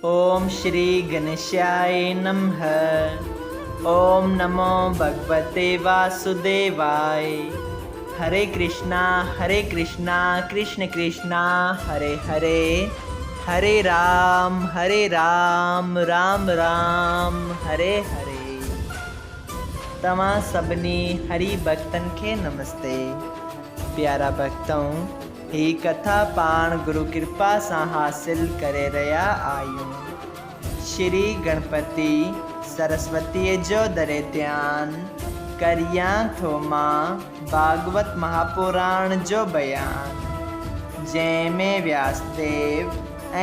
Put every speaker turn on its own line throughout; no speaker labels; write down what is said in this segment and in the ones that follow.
اوم شري گنيشاي نمه اوم نمو ڀڳوتي واسوديواي هري ڪرشنا هري ڪرشنا ڪرشن ڪرشنا هري هري هري رام هري رام رام رام هري هري. توهان سڀني هري ڀڳتن کي نمستي. پيارا ڀڳتؤ! هي ڪٿا پاڻ گرو ڪرپا سان حاصل ڪري رهيا آهيون. شري گڻپتي سرسوتيء جو دري ڌيان ڪريان ٿو مان ڀاڳوت مهاپراڻ جو بيان، جنهن ۾ وياسديو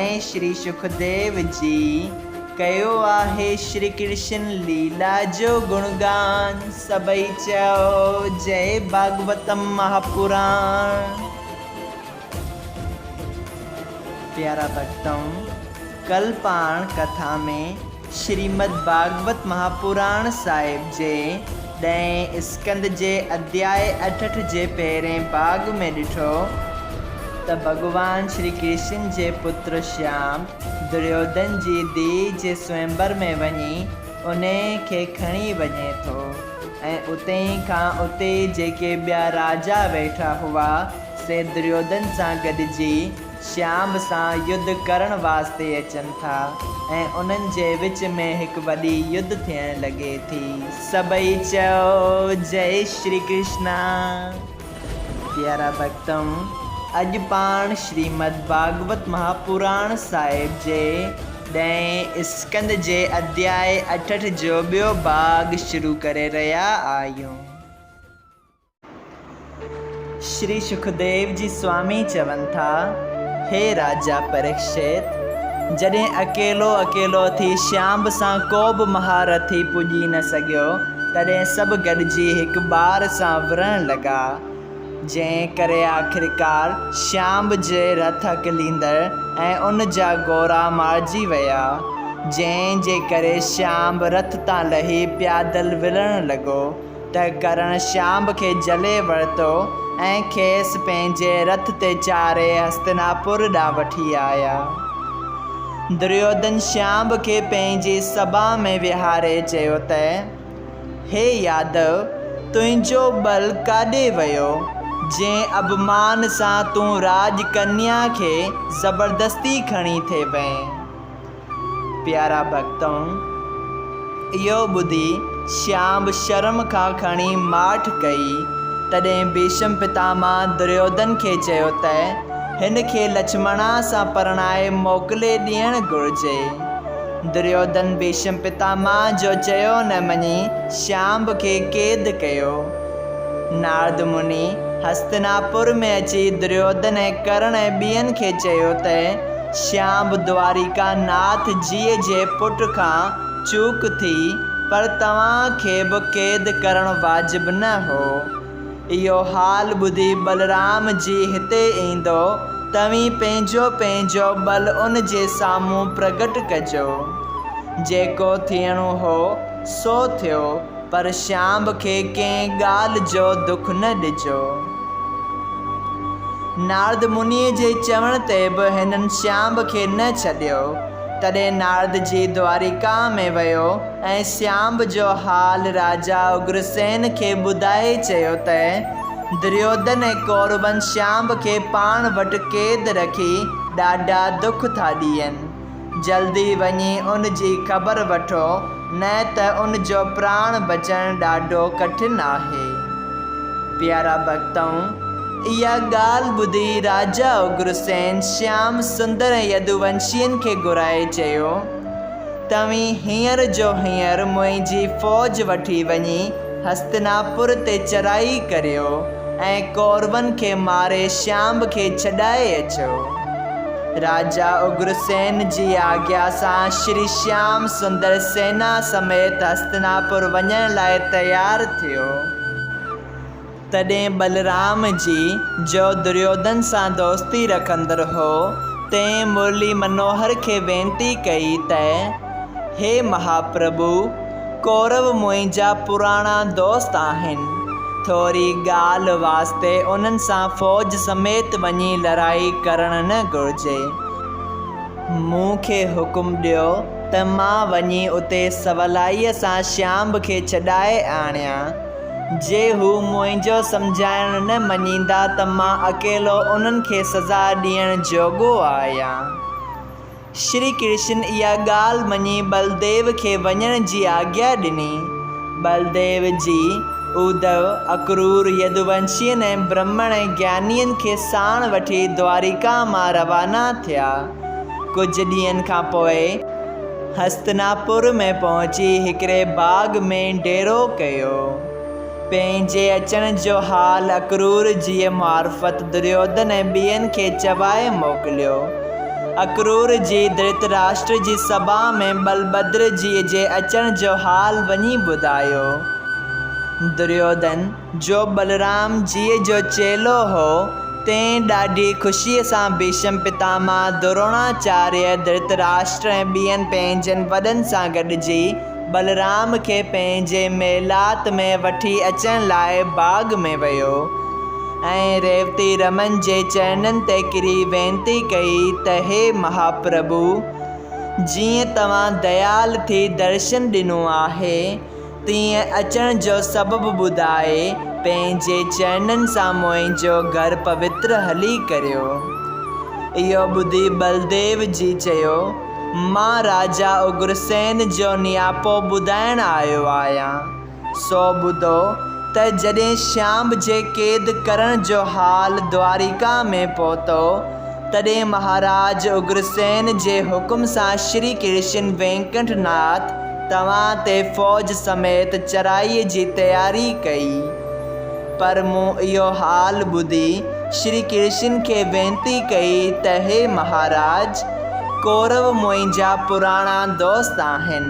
۽ شري شڪديو جي ڪيو آهي شري ڪرشن ليلا جو گڻگان. سڀئي چئو جئي ڀاڳوتم مهاپراڻ. پيارا ڀڳتؤ! ڪل پاڻ ڪٿا ۾ شريمد ڀاڳوت مهاپراڻ صاحب جي ڏهين اسڪنڌ جي اڌياء 68 جي پهرين ڀاڳ ۾ ڏٺو ته ڀڳوان شري ڪرشن جي پتر شيام دريوڌن جي ڌيء جي سوئمبر ۾ وڃي انهيء کي کڻي وڃي ٿو ۽ اتي کان اتي جيڪي ٻيا راجا ويٺا هئا، سي دريوڌن سان گڏجي شيام سان يڌ ڪرڻ واسطي اچن ٿا ۽ انهن جي وچ ۾ هڪ وڏي يڌ ٿيڻ لڳي ٿي. سڀئي چئو جئي شري ڪرشنا. پيارا ڀڳتؤ! اڄ پاڻ شريمد ڀاڳوت مهاپراڻ صاحب جي ڏهين اسڪنڌ جي اڌياء 68 جو ٻيو ڀاڳ شروع ڪري رهيا آهيون. شري شڪديو جي سوامي چون ٿا، هي راجا پريڪشت! جڏهن اڪيلو اڪيلو ٿي شيام سان ڪو به مهارٿي پڄي نه سگهيو، تڏهن سڀ گڏجي هڪ ٻار سان وڙهڻ لڳا. جنهن ڪري آخرڪار شيام جي رٿ هڪليندڙ ۽ ان جا گورا مارجي ويا، جنهن جي ڪري شيام رٿ تان لهي پيادل وڙهڻ لڳو ته ڪرڻ شيام کي جهلي ورتو ۽ کيس پنهنجي رٿ تي چاڙهي هستناپور ڏانهن وٺي آيا. دريوڌن شيام کي پنهنجي سڀا ۾ ويهاري چيو ته. هي يادو! تنهنجو ٻل ڪاڏي ويو، جنهن اڀمان سان تون راڄ ڪنيا کي زبردستي کڻي ٿي وئين؟ پيارا ڀڳتؤ! اهو ٻڌي شيام شرم کان کڻي ماٺ ڪئي. تڏهن ڀيشم پتاماه دريوڌن کي چيو ته، هن کي لڇمڻا سان پرڻائي موڪلي ڏيڻ گهرجي. دريوڌن ڀيشم پتاماه جو چيو نه مڃي شيام کي قيد ڪيو. نارد مني هستناپور ۾ اچي دريوڌن ۽ ڪرڻ ۽ ٻين کي چيو ته شيام دواريڪا ناٿ جيء جي پٽ کان چوڪ ٿي پر توهان کي به قيد ڪرڻ واجب نه هو. اهو حال ٻڌي ٻلرام جي هتي ايندو، توهين پنهنجو پنهنجو ٻل ان جي سامهون پرگٽ ڪجو. جيڪو ٿيڻو هو، سو ٿيو، پر شيام کي ڪنهن ڳالهه جو دک نه ڏجو. نارد منيء جي چوڻ تي به هنن شيام کي نه ڇڏيو. تڏهن نارد جي دواريڪا ۾ ويو ۽ سيانب جو حال راجا اگرسين کي ٻڌائي چيو ته، دريوڌن ۽ ڪورون شيانب کي پاڻ وٽ قيد رکي ڏاڍا دک ٿا ڏين. جلدي وڃي ان جي خبر وٺو، نه ته ان جو پراڻ بچڻ ڏاڍو ڪٺن آهي. پيارا ڀڳتؤ! اها ڳالهه ٻڌي راجا اگرسين شيام سندر ۽ يدوونشين کي گهرائي چيو، توهين هينئر جو هينئر منهنجي فوج وٺي وڃي هستناپور تي چڙهائي ڪريو ۽ ڪورون کي ماري شيام کي ڇڏائي اچو. راجا اگرسين جي آگيا سان شري شيام سندر سينا سميت هستناپور وڃڻ لاء تيار ٿيو. تڏهن ٻلرام جي، جو دريوڌن سان دوستي رکندڙ هو، تنهن مرلي منوهر کي وينتي ڪئي ته، هي مهاپرڀو! ڪورو منهنجا پراڻا دوست آهن. ٿوري ڳالهه واسطي انهن سان فوج سميت وڃي لڙائي ڪرڻ نه گهرجي. مون کي حڪم ڏيو ته مان وڃي اتي سولائيء سان شيام کي ڇڏائي آڻيان. جي هو منهنجو سمجهائڻ نه مڃيندا ته مان اڪيلو انهن کي سزا ڏيڻ جوڳو آهيان. شري ڪرشن اها ڳالهه مڃي ٻلديو کي وڃڻ جي آگيا ڏني. ٻلديو جي، اودو، اڪرور، يدوونشين ۽ برهمڻ ۽ گيانين کي ساڻ وٺي دواريڪا مان روانا ٿيا. ڪجهه ڏينهن کان پوء هستناپور ۾ پهچي هڪڙي باغ ۾ ڊيرو ڪيو. پنهنجي اچڻ جو حال اڪرور جيء معرفت دريوڌن ۽ ٻين کي چوائي موڪليو. اڪرور جي ڌرتراشٽر جي سڀا ۾ ٻلبدر جيء جي اچڻ جو حال وڃي ٻڌايو. دريوڌن، جو ٻلرام جيء جو چيلو هو، تنهن ڏاڍي خوشيء سان ڀيشم پتامه، دروڻاچاريه، ڌرتراشٽر ۽ ٻين پنهنجن وڏن سان گڏجي، ٻلرام کي پنهنجي محلات ۾ وٺي اچڻ لاء باغ ۾ ويو ۽ ريوتي رمن جي چرنن تي ڪري وينتي ڪئي ته هي مهاپرڀو! جيئن توهان ديال ٿي درشن ڏنو آهي، تيئن اچڻ جو سبب ٻڌائي پنهنجي چرنن سان منهنجو گهر پوتر هلي ڪريو. اهو ٻڌي ٻلديو جي چيو، مان راجا اگرسين جو نياپو ٻڌائڻ آيو آهيان. سو ٻڌو ته جڏهن شيام جي قيد ڪرڻ جو حال دواريڪا ۾ پهتو، تڏهن مهاراج اگرسين جي حڪم سان شري ڪرشن وينڪنٺ ناٿ توهان تي فوج سميت چڙهائيء جي تياري ڪئي. پر مون اهو حال ٻڌي شري ڪرشن کي وينتي ڪئي ته هي مهاراج! ڪورو منهنجا پراڻا دوست آهن،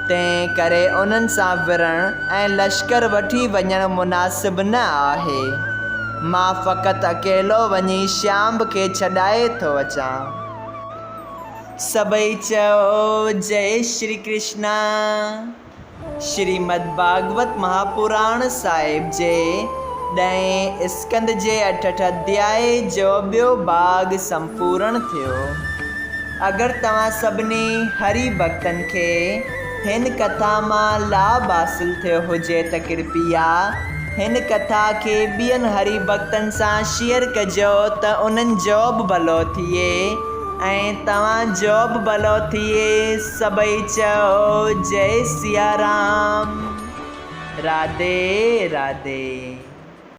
تنهن ڪري انهن سان وڙهڻ ۽ لشڪر وٺي وڃڻ مناسب نه آهي. مان فقط اڪيلو وڃي شيام کي ڇڏائي ٿو اچان. سڀئي چئو جئي شري ڪرشنا. شريمد ڀاڳوت مهاپراڻ صاحب جي ڏهين اسڪنڌ جي اٺهٺ اڌيائي جو ٻيو ڀاڳ سمپورڻ ٿيو. اگر توهان سڀني هري ڀڳتن کي هن ڪٿا مان لاڀ حاصل ٿيو هجي ته ڪرپيا هن ڪٿا کي ٻين هري ڀڳتن سان شيئر ڪجو ته انهن جو به ڀلو ٿئي. ۽ توهان جو به ڀلو ٿئي سڀئي چئو جئي سيارام راڌي راڌي.